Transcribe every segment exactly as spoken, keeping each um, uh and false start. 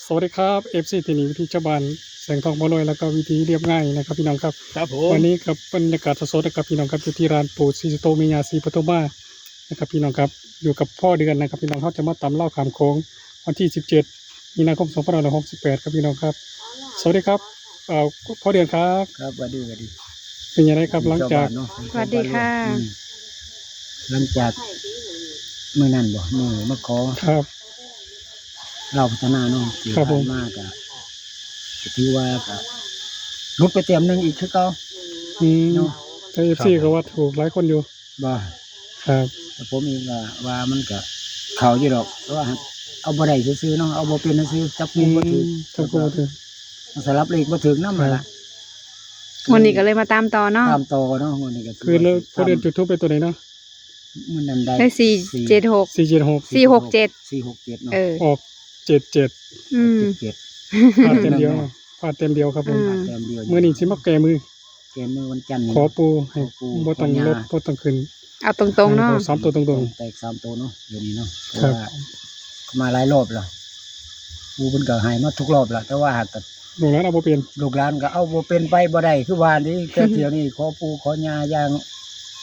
สวัสดีครับ เอฟซี ที่นี่วิถีชาวบ้านแสงทองบ่อลอย แล้วก็วิถีเรียบง่ายนะครับพี่น้องครับ ครับผม วันนี้ครับบรรยากาศสดๆนะครับพี่น้องครับ อยู่ที่ร้านปู่ศรีสุโธแม่ย่าศรีปทุมมานะครับพี่น้องครับ อยู่กับพ่อเดือนนะครับพี่น้อง เขาจะมาตำลาวข้ามโขงวันที่สิบเจ็ดมีนาคมสองพันห้าร้อยหกสิบแปดครับพี่น้องครับ สวัสดีครับ เอ่อ พ่อเดือนครับ ครับ สวัสดี สวัสดี เป็นยังไงครับ หลังจาก ชวบ้นเนาะ สวัสดีค่ะ อืม หลังจากมื้อนั้นบ่ มื้อมาขอ ครับ ลาวพัฒนาเนาะ ที่ ครับผม ผ่านมาก็ ก็ถือว่าก็หลุดไปแต้มหนึ่งอีกคือเก่า อืม เนาะ แต่ เอฟซี ก็ว่าถูกหลายคนอยู่ บ่ ครับ แต่ผมเองก็ว่ามันก็เข้าอยู่ดอก แต่ว่าเอาบ่ได้ซื่อๆเนาะ เอาบ่เป็นซื่อๆ จับคู่บ่ถืก อืม จับคู่บ่ถืก สลับเลขบ่ถืกนำนั่นล่ะ ครับ งวดนี้ก็เลยมาตามต่อเนาะ ตามต่อเนาะ งวดนี้ก็ถือ คือ ว่า แล้ว สิ พ่อเดือน ตาม จุดธูปไปตัวไหนเนาะ มื้อนั้นได้ ได้ สี่ สี่ เจ็ด หก สี่ เจ็ด หก สี่ หก เจ็ด สี่ หก เจ็ดเนาะ เออ ออก เจ็ด เจ็ด อืม เจ็ด เจ็ด พลาดแต้มเดียว พลาดแต้มเดียวครับผม อืม พลาดแต้มเดียว มื้อนี้สิมาแก้มือ แก้มือวันจันทร์นี่ ขอปู่ให้ ขอปู่ บ่ต้อง ขอญา ลด บ่ต้องขึ้น เอาตรงๆเนาะ ให้เขาสามตัวตรงๆ แตกสามตัวเนาะ เดี๋ยวนี้เนาะ ครับ เพราะว่ามาหลายรอบแล้ว ปู่เพิ่นก็ให้มาทุกรอบแล้ว แต่ว่าหากก็ ลูกหลานเอาบ่เป็น ลูกหลานก็เอาบ่เป็น ไปบ่ได้ คือว่านี่ แต่เที่ยวนี้ขอปู่ขอญาอย่าง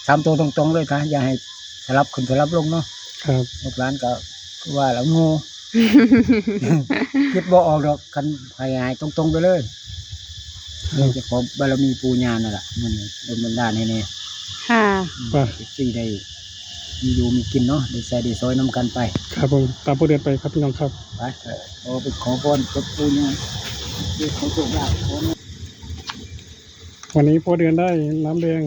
สามตัวตรงๆเลยค่ะ อย่าให้สลับขึ้นสลับลงเนาะ ครับ ลูกหลานก็คือว่าแล้วโง่ คิดบ่ออกดอก คันให้หายตรงๆไปเลย ครับ จะขอบารมีปู่ย่านั่นล่ะ มื้อนี้ดลบันดาลให้แน่ ค่ะ อืม ไป เอฟซี ได้มีอยู่มีกินเนาะ ได้ใส่ได้สอยนำกันไป ครับผม ตามพ่อเดือนไปครับพี่น้องครับ ไป เออ ขอไปขอพรกับปู่ย่า เรื่องของโชคลาภ ขอ วันนี้พ่อเดือนได้น้ำแดง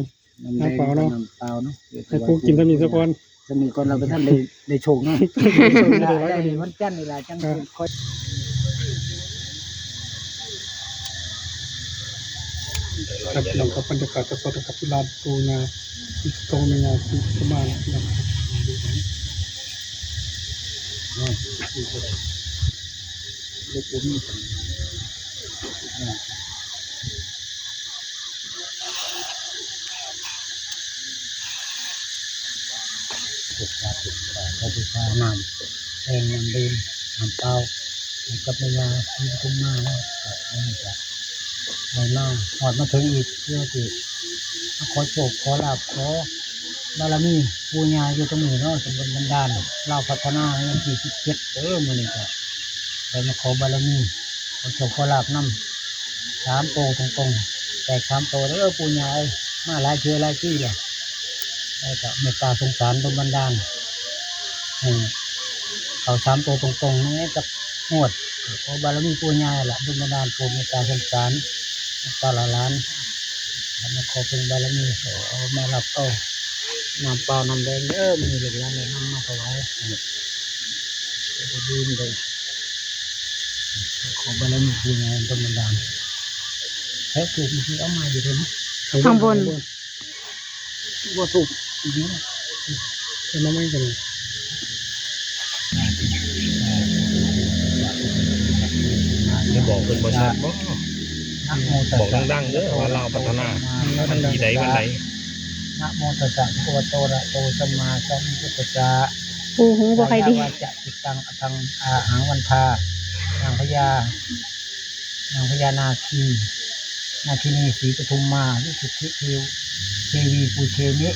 น้ำแดง น้ำเปล่าเนาะ น้ำเปล่าเนาะ ให้ปู่กินเท่านี้ซะก่อน เท่านี้ก่อน เราไปท่านได้ ได้โชคเนาะ ได้โชคได้ลาภ ได้วันจันทร์นี่ล่ะ จัง ครับ ค่อย ครับพี่น้องครับ บรรยากาศสดๆนะครับ ที่ร้านปู่ย่าศรีปทุมมานะครับพี่น้องครับ เดี๋ยวผมมี ถูกปลาถูกปลาเขาถูกปลาน้ำแดงน้ำแดงน้ำเปล่าให้กับแม่ย่าศรีปทุมมาเนาะ ก็อันนี้ก็ได้มาฮอดมาถึงอีก เพื่อที่มาขอโชคขอลาภขอบารมีปู่ย่าอยู่ตรงนี้เนาะ ดลบันดาลลาวพัฒนาในวันที่สิบเจ็ด เออ มื้อนี้ก็ได้มาขอบารมี ขอโชคขอลาภนำ สามโตตรงๆ แตกสามโตเด้อปู่ย่าเอ้ย มาหลายเทื่อหลายปีแล้ว แล้วก็เมตตาสงสารดลบันดาล ให้เข้าสามโตตรงๆ ในจักงวด ขอบารมีปู่ย่าล่ะ ดลบันดาลโปรดเมตตาสงสาร ตาหลาน แล้วมาขอเพิ่งบารมี ขอมารับเอาน้ำเปล่าน้ำแดงเด้อ มื้อนี้ลูกหลานได้นำมาถวาย ให้ได้ดื่มได้ ขอบารมีปู่ย่าดลบันดาล แล้วถูกเมื่อกี้เอามาอยู่ด้วยนะ ข้างบน บ่ถูกอีกแล้ว เป็นมาไม่กันเลย จะบอกเพิ่นบ่ชัดบ่ นะโมตัสสะ บอกดังๆเด้อ ว่าลาวพัฒนา วันที่ใดวันใด นะโมตัสสะ ภะคะวะโต อะระหะโต สัมมาสัมพุทธัสสะ ปู่หูบ่ค่อยดี กายวาจาจิตตัง อะทัง อะหัง วันทา นางพญา นางพญานาคี นาคินี สีปทุมมา วิสุทธิเทว- เทวี ปูเชมิ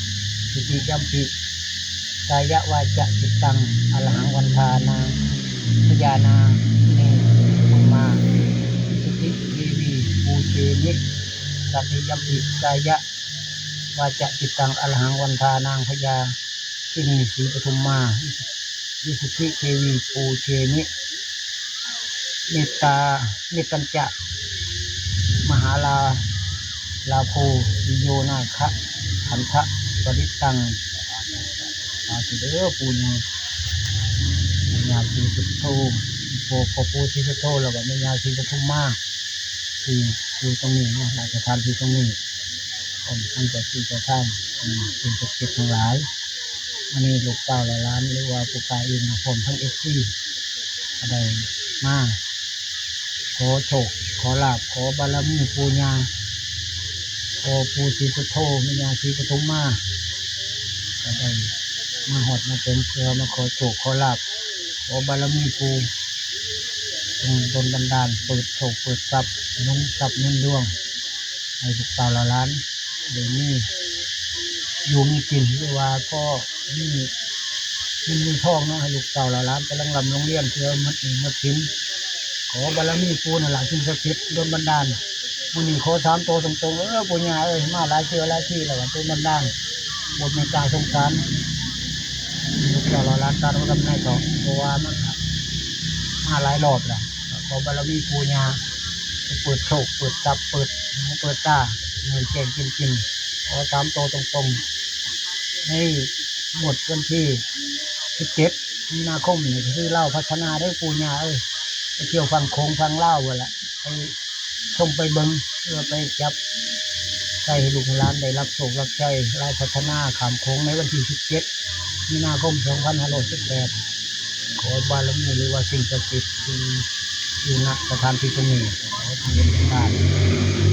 สุติยัมปิ กายวาจาจิตตัง อะระหัง วันทา นางพญานาคินี สีปทุมมา วิสุทธิเทวี ปูเชมิ สัตติยัมปิ กายวาจาจิตตัง อะระหัง วันทา นางพญา ที่นี่สีปทุมมา วิสุทธิเทวี ปูเชมิ เมตตา เมตตัญจะ มหาลา ลาโภ วิโยนาคะ ขันทะ ปริตตัง สาธุเด้อปู่ย่า ปู่ย่าศรีสุโธ พ่อ พ่อปู่ศรีสุโธ แล้วก็แม่ย่าศรีปทุมมา ที่อยู่ตรงนี้เนาะ ณ สถานที่ตรงนี้ พร้อมทั้งเจ้าที่เจ้าทาง อืม สิ่งศักดิ์สิทธิ์ทั้งหลาย อันนี้ลูกเต้าหลาน หรือว่าผู้กล้าเองนะ พร้อมทั้ง เอฟซี ก็ได้มาขอโชค ขอลาภ ขอบารมีปู่ย่า ขอปู่ศรีสุโธ แม่ย่าศรีปทุมมา ก็ได้มาฮอดมาถึงเพื่อมาขอโชค ขอลาภ ขอบารมีปู่ จงดลบันดาลเปิดโชคเปิดทรัพย์ หนุนทรัพย์หนุนดวง ให้ลูกเต้าหลานได้มีอยู่มีกิน หรือว่าก็มีเงินมีทองเนาะ ให้ลูกเต้าหลานกำลังร่ำโรงเรียน เพื่อหมดหนี้หมดสิน ขอบารมีปู่นั่นล่ะ สิ่งศักดิ์สิทธิ์ดลบันดาล มื้อนี้ขอสามตัวตรงๆ เออ ปู่ย่าเอ้ย มาหลายเทื่อหลายทีแล้ว ว่าดลบันดาล โปรดเมตตาสงสาร ลูกเต้าหลานตามกำไรเถาะ เพราะว่ามันมาหลายรอบแล้ว ขอบารมีปู่ย่า เปิดโชค เปิดทรัพย์ เปิดหูเปิดตา ให้แจ้งจริงๆ ขอสามตัวตรงๆ ในงวดวันที่สิบเจ็ด มีนาคมนี่ คือลาวพัฒนาเด้อปู่ย่าเอ้ย ไปเที่ยวฝั่งโขงฝั่งลาวพู้นล่ะ ไปชมไปเบิ่ง เพื่อไปจับใส่ให้ลูกให้หลานได้รับโชครับใช้ ลาวพัฒนาข้ามโขงในวันที่สิบเจ็ด มีนาคม สองพันห้าร้อยสิบแปด ขอบารมีหรือว่าสิ่งศักดิ์สิทธิ์ที่อยู่ณสถานที่ตรงนี้ ขอทางเดินทาง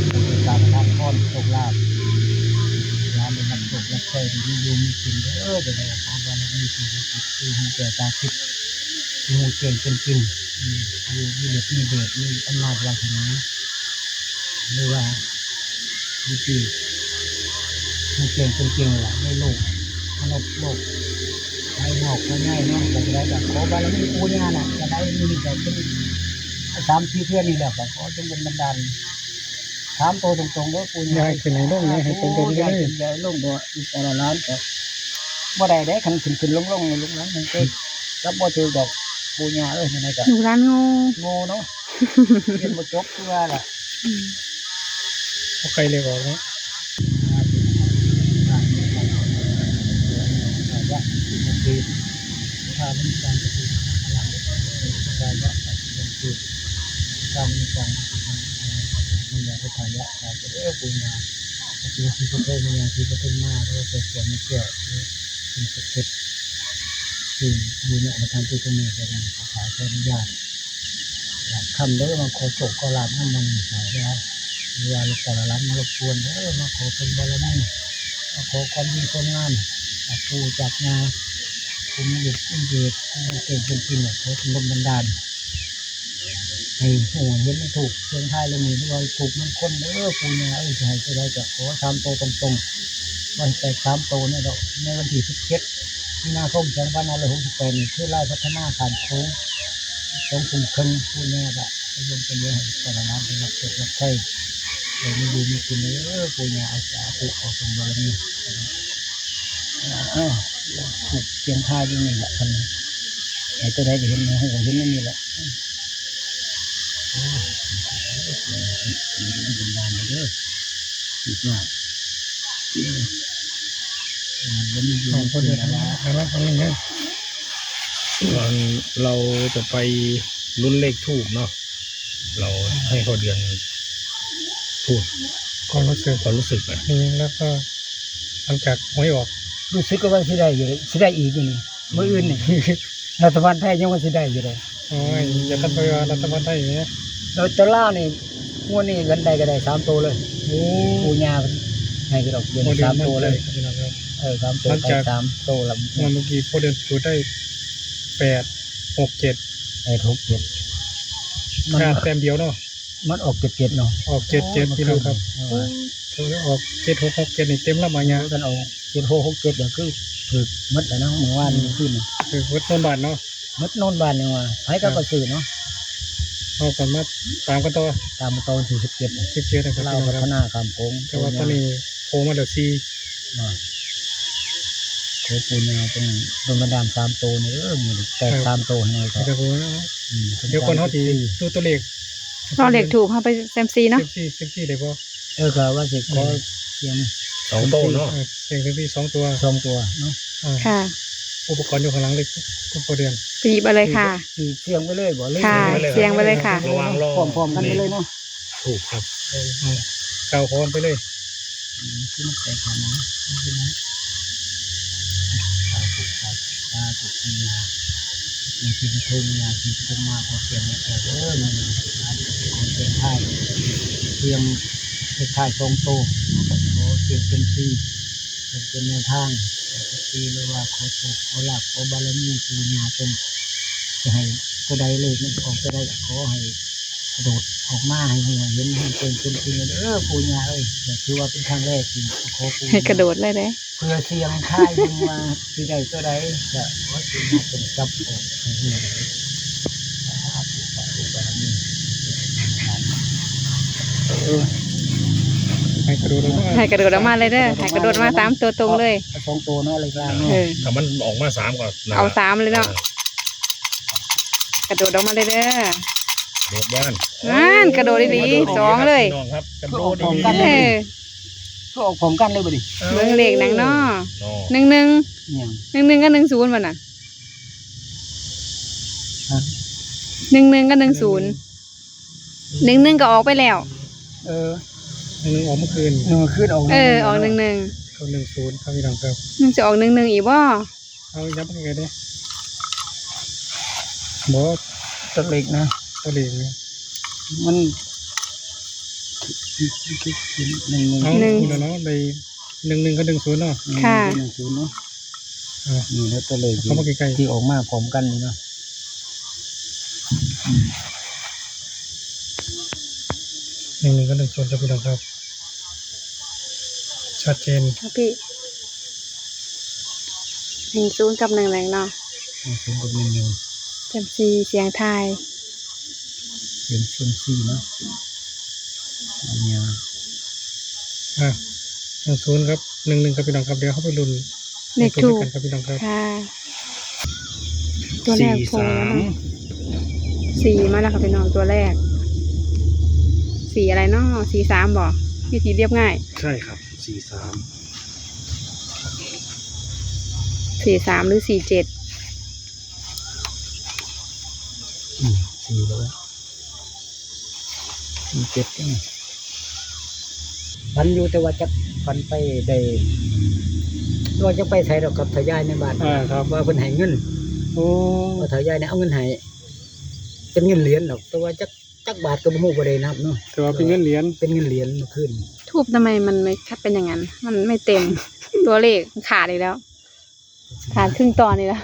โปรดเมตตาประทานพรโชคลาภ หลานได้รับโชครับใช้ ได้มีอยู่มีกินเด้อ จะได้ขอบารมีสิ่งศักดิ์สิทธิ์ ผู้ฮู้แจ้งตาทิพย์ ผู้ฮู้แจ้งเป็นจริง อืม ผู้มีฤทธิ์มีเดช มีอำนาจวาสนา หรือว่าอยู่ที่ฮู้แจ้งเป็นจริงล่ะ ในโลกมนุษย์โลกภายนอกภายในเนาะ ก็จะได้ก็ขอบารมีปู่ย่าน่ะ จะได้มีแต่เป็นสามสี่เทื่อนี่แหละ ก็ขอจงดลบันดาล สามตัวตรงๆ เด้อปู่ย่า ย้ายขึ้นให้ลงนะ ให้ตรงๆ ย้ายขึ้นย้ายลง บ่ อีกแต่ละล้านก็บ่ได้เด้ คันขึ้นๆ ลงๆ นี่ลูกหลานมันก็จับบ่ถืกดอก ปู่ย่าเอ้ย ยังไงก็ ลูกหลานโง่ โง่เนาะ เรียนบ่จบคือว่าล่ะ อืม บ่ใครเลยออกเนาะ สร้างนิจัง มันอยากให้ทายะ สาธุเด้อปู่ย่า ปู่ศรีสุโธ แม่ย่าศรีปทุมมา หรือว่าเจ้าขวัญแก้ว หรือสิ่งศักดิ์สิทธิ์ที่อยู่ในสถานที่ตรงนี้ ก็ได้ขออนุญาต อยากคำเด้อ มาขอโชคขอลาภนำมันนี่ ขอเด้อ หรือว่าลูกเต้าหลานมารบกวนเด้อ มาขอเป็นบารมี มาขอความดีความงาม จากปู่จากย่า ผู้มีฤทธิ์มีเดช ผู้มีเก่งเป็นจริง ขอจงดลบันดาล ให้ฮู้เห็นในธูปเทียนทายเหล่านี้ หรือว่าธูปมงคลเด้อปู่ย่าเอ้ย สิให้ตัวใดก็ขอสามตัวตรงๆ บ่ให้แตกสามตัวนี่ดอก ในวันที่สิบเจ็ด มีนาคม สองพันห้าร้อยหกสิบแปด นี่คือลาวพัฒนาข้ามโขง สองทุ่มครึ่ง ปู่ย่าก็ให้เบิ่งเป็นเรื่องให้ลูกหลานได้รับโชครับใช้ ได้มีอยู่มีกินเด้อปู่ย่า เอาสาธุ ขอส่งบารมี เอ้า ธูปเทียนทายอยู่นี่แหละ คันให้ตัวใดก็เห็น ฮู้เห็นในนี่แหละ เด้อ อีกอย่าง อืม วันนี้อยู่ เอาคนเดียว ที่ไหนวะ เอาละ เอาละ เอาละ ก่อนเราจะไปลุ้นเลขธูปเนาะ เราให้พ่อเดือนพูด ความรู้สึก ความรู้สึกหน่อย นี่ แล้วก็หลังจากหวยออก รู้สึกก็ว่าสิได้อยู่เลย สิได้อีกอยู่นี่ มื้ออื่นนี่ รัฐบาลไทยยังว่าสิได้อยู่เลย โอ้ย อย่าทันไปว่ารัฐบาลไทยนะ แล้วตัวลาวนี่ งวดนี้กันใดก็ได้สามตัวเลย โอ้ ปู่ย่าให้กระดอกเดียว โอ้ สามตัวเลย มั่นใจ พี่น้องครับ เออ สามตัว หลังจาก ไปสามตัวละ งวดเมื่อกี้พ่อเดือนจุดได้ แปดหกเจ็ด แปดหกเจ็ด มัน พลาดแต้มเดียวเนาะ มันออกเจ็ดเจ็ดเนาะ ออกเจ็ดเจ็ด โอ้ พี่น้องครับ เออ เขาเรียกออก เจ็ดหกหกเจ็ด นี่เต็มลำอะเนี่ย กันออก เจ็ดหกหกเจ็ด ก็คือถืกหมดแล้วนะ เมื่อวาน อืม คืน ถืกหมดโน่นบ้านเนาะ หมดโน่นบ้านนี่ว่า ไผก็ ครับ ก็ซื้อเนาะ เอากันมาตามกันต่อ ตามมาต่อวันที่สิบเจ็ด สิบเจ็ด นะครับ ลาว พี่น้องครับ พัฒนาข้ามโขง แต่ว่าตอนนี้โผล่มาแล้วสี่ อ่า ขอปู่ย่าต้องดลบันดาลสามตัวนี่เด้อ มื้อนี้แตก ครับ สามตัวให้หน่อยเถาะ ครับผม อืม เดี๋ยวก่อนเฮาสิดูตัวเลข รอเลขธูปเฮาไปเสี่ยมซีเนาะ เสี่ยมซี เสี่ยมซีได้บ่ เออ ก็ว่าสิขอ อืม เสี่ยม สองตัวเนาะ เออ เสี่ยมซีสองตัว สองตัวเนาะ อ่า ค่ะ อุปกรณ์อยู่ข้างหลังเลย คุณพ่อเดือน ไปหยิบเอาเลยค่ะ สิเสี่ยมไปเลยบ่ หรือ ค่ะ เสี่ยมไปเลย เสี่ยมไปเลยค่ะ ระวังรอ พร้อมๆกันไปเลยเนาะ ถูกครับ เออ อืม กล่าวพรไปเลย อืม ที่มันใส่ของมัน มันเป็นไง สาธุ สาธุ สาธุ ปู่ย่า ปู่ศรีปทุม ย่าศรีปทุมมา ขอเสี่ยงเลขเด้อ มื้อนี้หลานจะเป็นคนเสี่ยงทาย เสี่ยงเลขท้ายสองตัว ขอเสี่ยงเซียมซี เป็นแนวทาง เสี่ยงเซียมซี หรือว่าขอโชค ขอลาภ ขอบารมีปู่ย่าเพิ่น จะให้ ตัวใดเลขมันออกตัวใดก็ขอให้กระโดดออกมาให้หัวเห็นให้เป็นเป็นจริงเด้อปู่ย่าเอ้ย ก็ถือว่าเป็นครั้งแรกที่ขอปู่ ให้กระโดดเลยเด้ เพื่อเสี่ยงทายเบิ่งว่าสิได้ตัวใด ก็ขอปู่ย่าจงจับออกให้หัวเห็น สาธุ สาธุ บารมี เออ ให้กระโดดออกมา ให้กระโดดออกมาเลยเด้อ ให้กระโดดมาสามตัวตรงเลย เอาสองตัวเนาะ เลขล่างเนาะ เออ ถ้ามันออกมาสามก็นั่นล่ะ เอาสามเลยเนาะ เออ กระโดดออกมาเลยเด้อ โดดย่าน นั่น กระโดดอีหลี โดดอีหลี สองเลย พี่น้องครับ กระโดดอีหลี เออ ก็ออกพร้อมกันเลยบัดนี้ เบิ่งเลขหนังเนาะ เนาะ หนึ่งหนึ่ง อิหยัง หนึ่งหนึ่งกับหนึ่งศูนย์ บ่น่ะ ฮะ หนึ่งหนึ่งกับหนึ่งศูนย์ หนึ่งหนึ่งก็ออกไปแล้ว เออ หนึ่งหนึ่งออกเมื่อคืน เออ คืนออก เออ หนึ่งหนึ่ง ออกหนึ่งหนึ่ง ออกหนึ่งศูนย์ครับพี่น้องครับ มันจะออกหนึ่งหนึ่งอีกบ่ เอาย้ำให้กันเด้ บ่ ตัวเลขนะ ตัวเลขนะ มัน หนึ่งหนึ่ง เอา หนึ่ง นี่แหละเนาะ ได้หนึ่งหนึ่งกับหนึ่งศูนย์เนาะ ค่ะ หนึ่งหนึ่งกับหนึ่งศูนย์เนาะ อ่ะ นี่แล้วตัวเลข เข้ามาใกล้ๆ ที่ออกมาพร้อมกันนี่เนาะ หนึ่งหนึ่งกับหนึ่งศูนย์ครับพี่น้องครับ ชัดเจน ครับพี่ หนึ่งศูนย์กับหนึ่งหนึ่งเนาะ หนึ่งศูนย์กับหนึ่งหนึ่ง เซียมซีเสียงทาย เป็นเซียมซีเนาะ เนี่ย อ่ะ หนึ่งศูนย์ครับ หนึ่งหนึ่งครับพี่น้องครับ เดี๋ยวเข้าไปลุ้น เลขธูป ไปลุ้นกันครับพี่น้องครับ ค่ะ ตัวแรกโผล่มา สี่สาม สี่มาแล้วค่ะพี่น้อง ตัวแรก สี่อะไรเนาะ สี่สาม บ่ วิธีเรียบง่าย ใช่ครับ สี่สาม สี่สาม หรือ สี่เจ็ด อืม สี่แล้ว สี่เจ็ดนี่ ฝันอยู่แต่ว่าจักฝันไปได้ ว่าจะไปไสดอกกับเฒ่ายายในบ้าน อ่า ครับ ว่าเพิ่นให้เงิน โอ้ ว่าเฒ่ายายเนี่ยเอาเงินให้ เป็นเงินเหรียญดอก แต่ว่าจัก จักบาทก็บ่ฮู้ บ่ได้นับเนาะ แต่ว่าเป็นเงินเหรียญ เป็นเงินเหรียญเมื่อคืน ธูปทำไมมันไม่เป็นอย่างนั้น มันไม่เต็ม ตัวเลขขาดอีกแล้ว ขาดครึ่งตอนอีกแล้ว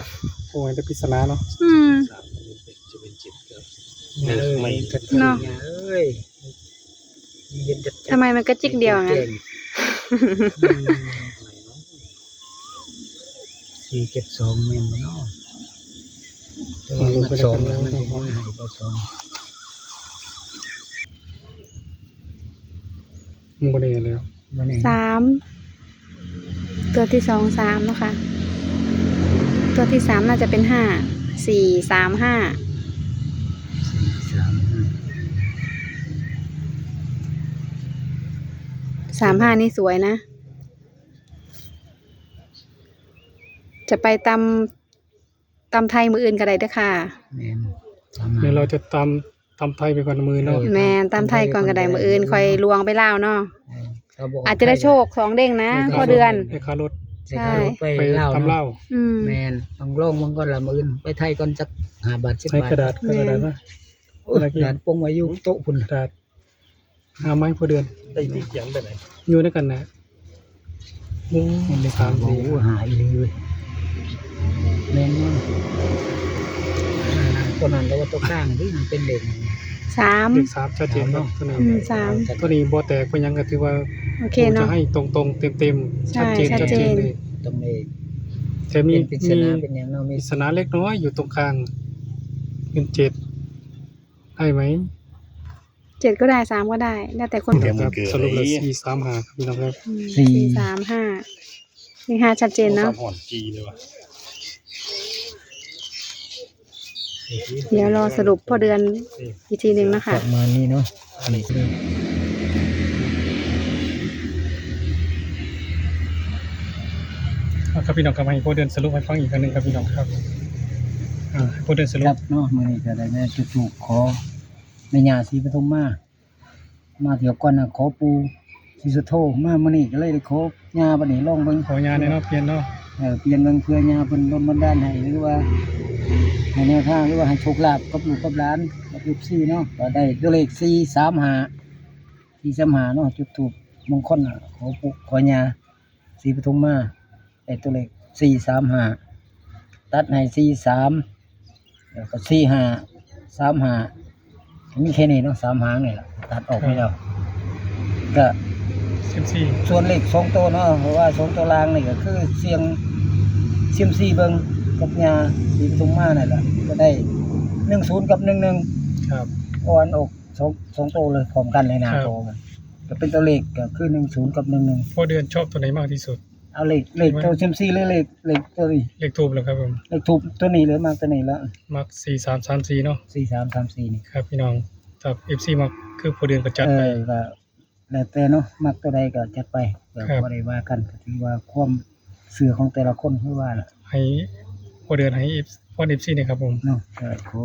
โอ้ย แต่ปริศนาเนาะ อืม เออ ไม่ เนาะ เอ้ย เห็นจัดๆ ทำไมมันกระจิกเดียวอะ แจ้ง สี่เจ็ดสอง แม่นบ่เนาะ แต่ว่ามันสองแล้ว มันสิบ่ให้บ่สอง มันบ่แน่แล้ว บ่แน่ สาม ตัวที่สอง สามเนาะค่ะ ตัวที่สามน่าจะเป็น ห้า สี่สามห้า สี่สามห้า สามห้า นี่สวยนะ จะไปตำ ตำไทยมื้ออื่นก็ได้เด้อค่ะ แม่น เดี๋ยวเราจะตำ ตำไทยไปก่อนมื้อเนาะ เออ แม่น ตำไทยก่อนก็ได้ มื้ออื่นค่อยลวงไปลาวเนาะ เออ อาจจะได้โชคสองเด้งนะ เออ พ่อเดือน ไปค่ารถ ใช่ ไปค่ารถไปลาวเนาะ ไปตำลาว อืม แม่น ต้องลองเบิ่งก่อนละ มื้ออื่นไปไทยก่อนจักห้าบาท สิบบาท ใช้กระดาษ ใช้กระดาษนะ โอ้ย กระดาษปงไว้อยู่โต๊ะพุ่น กระดาษ หาไม้พอเดือน ได้ที่เขียนไปไหน อยู่ด้วยกันนะ โอ้ มันเลย สามสี่ โอ้หาอีหลีเว้ย แม่นบ่ ตัวนั้นแล้วว่าตัวกลางที่มันเป็นเลข สาม เลขสามชัดเจนเนาะ ตัวนี้ อืม สาม ตัวนี้บ่แตกบ่หยังก็ถือว่า โอเคเนาะ จะให้ตรงๆ เต็มๆ ใช่ ชัดเจน ชัดเจน ชัดเจนเลย ตรงนี้ แต่มี เป็นปริศนา มี เป็นหยังเนาะ มี ปริศนาเล็กน้อยอยู่ตรงกลาง เป็นเจ็ด ได้ไหม เจ็ดก็ได้ สามก็ได้ แล้วแต่คน เดี๋ยวมันเกิด สรุปแล้ว อะไร สี่สามห้า ครับพี่น้องครับ อืม สี่ สี่สามห้า เลขห้าชัดเจนเนาะ สามห้อนจีเลยว่ะ เดี๋ยวรอสรุปพ่อเดือนอีกทีหนึ่งนะคะ ประมาณนี้เนาะ อันนี้ เอาครับพี่น้องครับ ให้พ่อเดือนสรุปให้ฟังอีกครั้งหนึ่งครับพี่น้องครับ อ่า ให้พ่อเดือนสรุป ครับเนาะ มื้อนี้ก็ได้มาจุดธูปขอแม่ย่าศรีปทุมมา มาเที่ยวก่อนนะ ขอปู่ศรีสุโธ มามื้อนี้ก็เลยได้ขอย่าบัดนี้ลองเบิ่ง ขอย่าแน่เนาะ เปลี่ยนเนาะ เออ เปลี่ยนเบิ่ง เพื่อย่าเพิ่นดลบันดาลให้ หรือว่าให้แนวทาง หรือว่าให้โชคลาภกับลูกกับหลาน กับ เอฟซี เนาะ ก็ได้ตัวเลข สี่สามห้า สี่สามห้า เนาะ จุดธูปมงคลน่ะ ขอปู่ขอย่าศรีปทุมมา ได้ตัวเลข สี่สามห้า ตัดให้ สี่สาม แล้วก็ สี่ห้า สามห้า มีแค่นี้เนาะ สามหางนี่แหละ ตัดออกไปแล้ว ก็ สิบสี่ ส่วนเลขสองตัวเนาะ เพราะว่าสองตัวล่างนี่ก็คือเสี่ยงเซียมซีเบิ่งกับยาสีปทุมมานั่นแหละ ก็ได้หนึ่งศูนย์กับหนึ่งหนึ่ง ครับ อ่อนออกสองสองตัวเลยพร้อมกันเลยนะครับ ตัวมันก็เป็นตัวเลขก็คือหนึ่งศูนย์กับหนึ่งหนึ่ง พ่อเดือนชอบตัวไหนมากที่สุด เอาเลขเลขตัวเซียมซีหรือเลขเลขตัวนี้ เลขทูบเหรอครับผม เลขทูบตัวนี้เลยมากตัวนี้แล้ว มักสี่สามสามสี่เนาะ สี่สามสามสี่นี่ ครับพี่น้อง ถ้าเอฟซีมักคือพ่อเดือนก็จัด เอ ไป อก็แล้วแต่เนาะ มักตัวใดก็จัดไปก็ ครับ บ่ได้ว่ากัน ก็ถือว่าความเชื่อของแต่ละคนคือว่าล่ะ ให้พ่อเดือนให้เอฟวันเอฟซีเนี่ยครับผม เนาะก็ขอ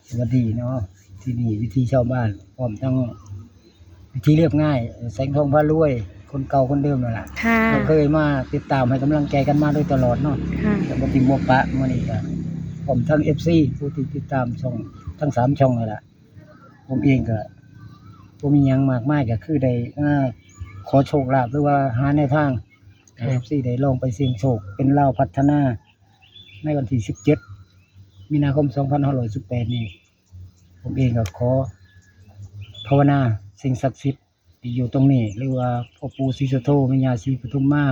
สวัสดีเนาะ ที่นี่วิถีชาวบ้าน พร้อมทั้งวิถีเรียบง่าย แสงทองพารวย คนเก่าคนเดิมนั่นแหละ ค่ะ เราเคยมาติดตามให้กำลังใจกันมาโดยตลอดเนาะ ค่ะ แต่บ่ทิ่มบ่ปะมื้อนี้ก็พร้อมทั้งเอฟซีผู้ที่ติดตามช่องทั้งสามช่องนี่แหละ ผมเองก็บ่มีหยังมากมาย ก็คือได้มาขอโชคลาภหรือว่าหาแนวทางให้ ครับ เอฟซีได้ลองไปเสี่ยงโชค เป็นลาวพัฒนา ในวันที่สิบเจ็ดมีนาคมสองพันห้าร้อยสิบแปดนี่ ผมเองก็ขอภาวนาสิ่งศักดิ์สิทธิ์ที่อยู่ตรงนี้ หรือว่าพ่อปู่ศรีสุโธ แม่ย่าศรีปทุมมา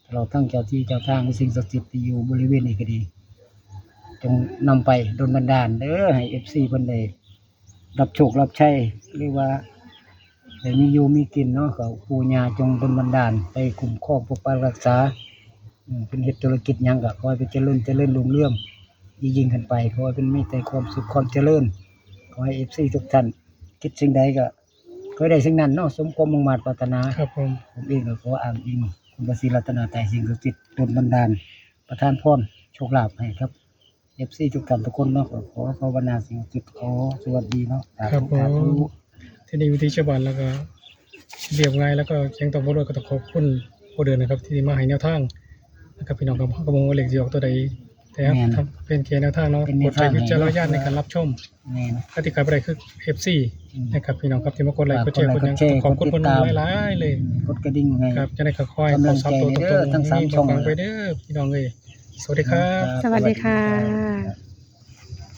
ตลอดทั้งเจ้าที่เจ้าทาง สิ่งศักดิ์สิทธิ์ที่อยู่บริเวณนี้ก็ดี จงนำไปดลบันดาลเด้อ ให้เอฟซีเพิ่นได้รับโชครับชัย หรือว่าได้มีอยู่มีกินเนาะ ก็ปู่ย่าจงดลบันดาล ไปคุ้มครองปกปักรักษา อืม เป็นเฮ็ดธุรกิจหยังก็ขอให้เป็นเจริญ เจริญรุ่งเรือง ยิ่งๆขึ้นไป ขอให้เป็นมีแต่ความสุขความเจริญ ขอให้เอฟซีทุกท่าน คิดสิ่งใดก็ขอให้ได้สิ่งนั้นเนาะ สมความมุ่งมาดปรารถนา ครับผม ผมเองก็ขออ้างอิงคุณพระศรีรัตนตรัย สิ่งศักดิ์สิทธิ์ดลบันดาล ประทานพรโชคลาภให้ครับ เอฟซีทุกท่านทุกคนเนาะ ก็ขอภาวนาสิ่งศักดิ์สิทธิ์ ขอสวัสดีเนาะ สา ครับ ธุ ผม สาธุ ที่นี่วิถีชาวบ้านแล้วก็เรียบง่าย แล้วก็แสงทองพารวยก็ต้องขอบคุณพ่อเดือนนะครับ ที่มาให้แนวทางนะครับ พี่น้องครับ เขาก็บอกว่าเลขสิออกตัวใด แต่ครับ แม่น ทำเป็นแค่แนวทางเนาะ เป็นแน โปร ว ดใช้ ทาง วิจารณญาณในการรับชม แม่น และที่ขายไปได้คือเอฟซี อืม นะครับ พี่น้องครับ ที่มากดไลค์กดแชร์ ฝาก กดหยัง กดไลค์กดแชร์ ขอบคุณ กดติด พ่อ ตาม หลายๆเลย กดกระดิ่งให้ ครับ จะได้ค่อยๆ กำลัง ขอสามตัว ใจ ตรง เด้อ ๆ ทั้งสาม ให้ ช่อง ฟังๆไปเด้อพี่น้องเลย สวัสดีครับ สวัสดีค่ะ